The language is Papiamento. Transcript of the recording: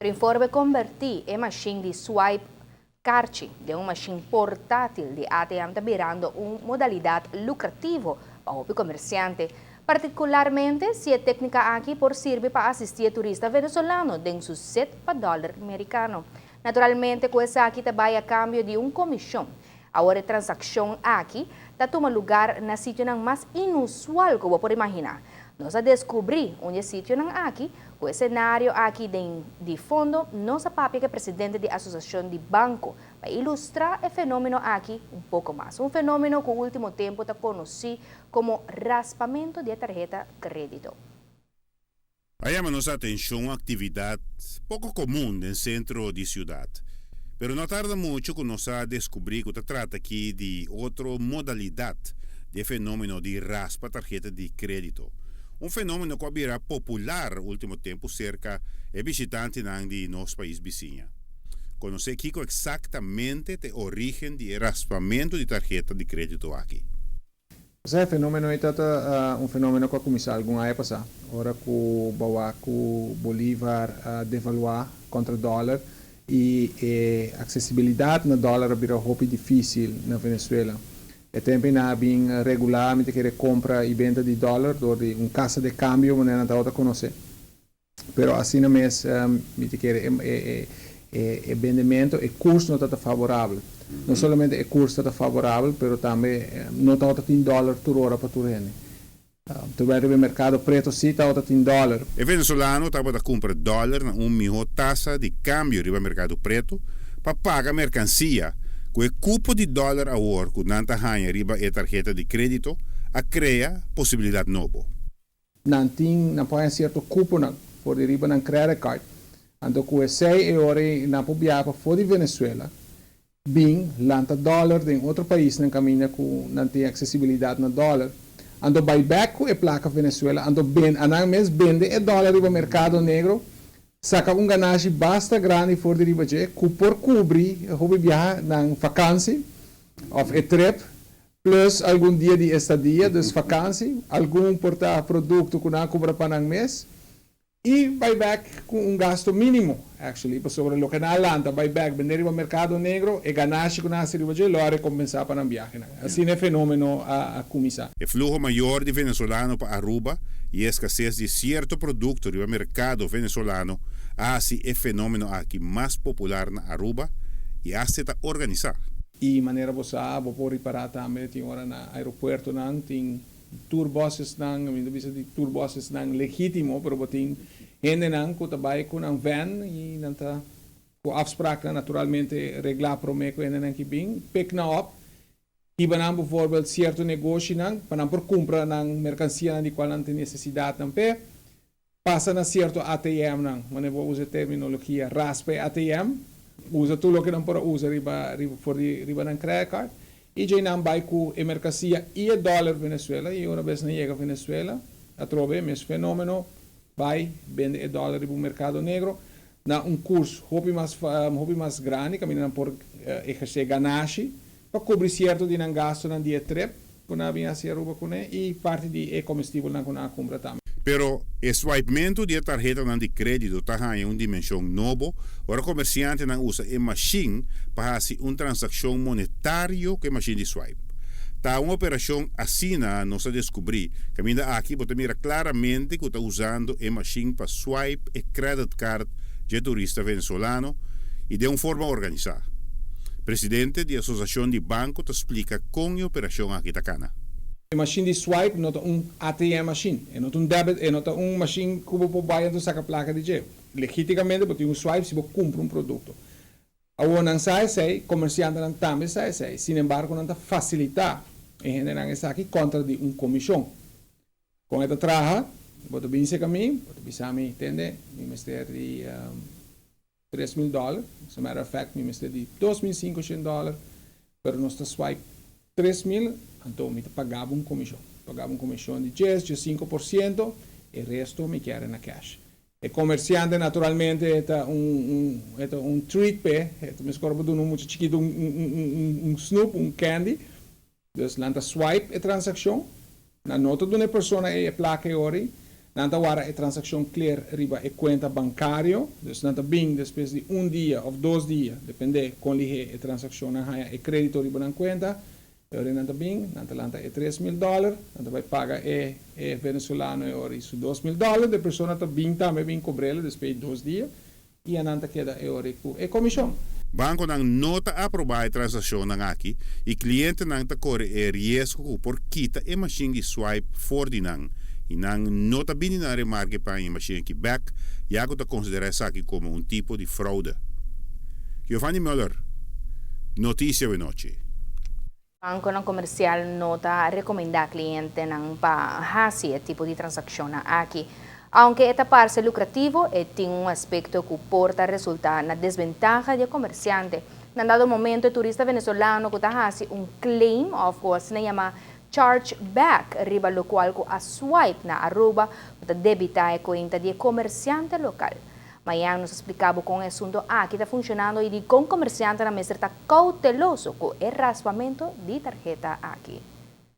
Informe konvertí e mashin di swipe karchi den un mashin portátil di ATM ta birando un modalidat lukrativo pa hopi komersiante. Partikularmente si e téknika aki por sirbi pa asistí turista venezolano den su set pa dòler merikano. Naturalmente, ku esaki ta bai a kambio di un komishon. Awor e transakshon aki ta tuma lugá na sitionan mas inusual ku bo por imaginá. Nos a deskubrí un sitionan aki, ku e senario aki di fondo, nos a papia ku e presidente di Asosiashon di Banko, pa ilustrá e fenómeno aki un poko mas. Un fenómeno ku último tempu ta konosí komo raspamentu di tarheta krédito. A yama nos atenshon aktividat poko komun den sentro di siudat. Pero no tarda muchu ku nos a deskubrí ku ta trata aki di otro modalidat di fenómeno di raspa tarheta di krédito. Un fenómeno ku a bira popular último tempu serka e bishitantenan di nos pais bisiña. Konosé kiko eksaktamente e orígen di raspamentu di tarheta di krédito aki. E fenómeno ta un fenómeno ku a kuminsá algun aña pasá. Ora ku ku Bolívar a devaluá kontra dòler i e aksesibilidat na dòler a bira hopi difísil na Venezuela. E tempu nan a bin regularmente ku kompra i benta di dòler dor di un kasa di kambio, manera nan tabata konosé. Pero asina mes, mi ta kere e bendementu, e kurso no ta favorabel. No solamente e kurso ta favorabel, pero tambe no ta tin dòler tur ora pa tur hende. Terwijl e merkado pretu si ta tin dòler. E venezolano tabata kumpra dòler na un mihó tasa di kambio riba merkado pretu pa paga merkansia ku e kupo di dòler awor ku nan ta haña riba e tarheta di krédito a krea posibilidat nobo. Nan tin nan por sierto kupo nan for di riba nan credit card. Anto ku esei e ora nan por biaha for di Venezuela bin lanta dòler den otro paisnan kaminda ku nan tin aksesibilidat na dòler. Anto bai bèk ku e plaka Venezuela, anto ben anan mes bende e dòler riba merkado negro, saka un ganashi basta grandi for di riba dje, ku por kubri hopi biaha nan vakantie òf e trip plus algun dia di estadia, dus vakantie, algun por ta produkto ku nan a kumpra pa nan mes i bai bèk ku un gasto mínimo, actually, pasobra loke nan a lanta bai bèk bende riba merkado negro, e ganashi ku nan hasi riba dje lo a rekompensá pa nan biahe. Asina e fenómeno a kuminsá. E fluho mayor di venezolano pa Aruba i eskases di sierto produkto riba merkado venezolano a hasi e fenómeno aki mas popular na Aruba i asta ta organisá. I manera bo sa, bo por ripará tambe tin ora na aeropuertonan, tin tour busnan, mi ta bisa di tour busnan legítimo, pero bo tin hendenan ku ta bai ku nan van i nan ta ku afspraak naturalmente reglá promé ku hendenan ku bin, pick nan op, i nan bijvoorbeeld sierto negoshinan, pa nan por kumpra nan merkansia di kual nan tin nesesidat nan pe, pasa na sierto ATM nan, wanneer bo usa terminologia raspa ATM, usa tur loke nan por usa riba riba for di riba nan credit card, i djei nan bai ku e merkansia i e dòler Venezuela, i un bes nan yega Venezuela, atrobe mes fenómeno, bai bende e dòler riba un merkado negro, na un kurso hopi mas grandi, kaminda nan por ehersé ganashi, pa kubri sierto di nan gastonan di e trip, ku nan a bin hasi Aruba kuné, i parti di e komestibelnan ku nan a kumpra tambe. Pero e swipementu di tarhetanan di krédito ta haña un dimenshon nobo, ora komersiantenan usa e mashin pa hasi un transakshon monetario ku e mashin di swipe. Ta un operashon asina nos a deskubrí, kaminda aki bo ta mira klaramente ku ta usando e mashin pa swipe e credit card di turista venezolano i di un forma organisá. Presidente di Asosiashon di Banko ta splika kon e operashon aki ta kana. E mashin di swipe no ta un ATM machine, e no ta un debit, e no ta un mashin ku bo por bai anto saka plaka di dje. Legítimamente bo tin un swipe si bo kumpra un produkto. Awor nan sa esei, komersiantenan tambe sa esei. Sin embargo, nan ta fasilitá e hendenan esaki kontra di un komishon. Kon e ta traha, bo ta bin serka mi, bo ta bisa mi, tende, mi mester di $3,000. As a matter of fact, mi mester di $2,500, pero nos ta swipe 3,000, anto mi ta paga un komishon. Paga un komishon di 10, 5%, e resto mi ke na cash. E komersiante naturalmente ta un treat pe, ta meskos ku un mucha chikitu un snoep, un candy. Dus nan ta swipe e transakshon, nan no ta duna e persona e plaka e ora, Nan ta warda e transakshon clear riba e kuenta bankario, dus nan ta bin despues di un dia òf 2 dia, dependé kon lihé e transakshon nan haña e krédito riba nan kuenta, e ora nan ta bin, nan ta lanta e 3000 dòler, nan ta bai paga e venezolano e ora su 2000 dòler, e persona ta bin tambe bin kobr'é despues di 2 dia, i nan ta keda e ora ku e komishon. Bankonan no ta aprobá e transakshonnan aki i klientenan ta kore e riesgo por kita e mashin di swipe for di nan i nan no ta bini na remarke pa e mashin aki bèk, ya ku ta konsiderá esaki komo un tipo di froude. Giovanni Müller, Notisia Awe Nochi. Bankonan komersial no ta rekomendá klientenan pa hasi e tipo di transakshon aki. Aunke e ta parse lukrativo, e tin un aspekto ku por ta resultá na desbentaha di komersiante. Na dado momento, e turista venezolano ku ta hasi un claim òf kos nan yama charge back riba lokual ku a swipe na Aruba ta debitá e kuenta di komersiante lokal. Mañan nos ta splika kon e asuntu aki ta funshonando i di kon komersiantenan mester ta kouteloso ku e raspamentu di tarheta aki.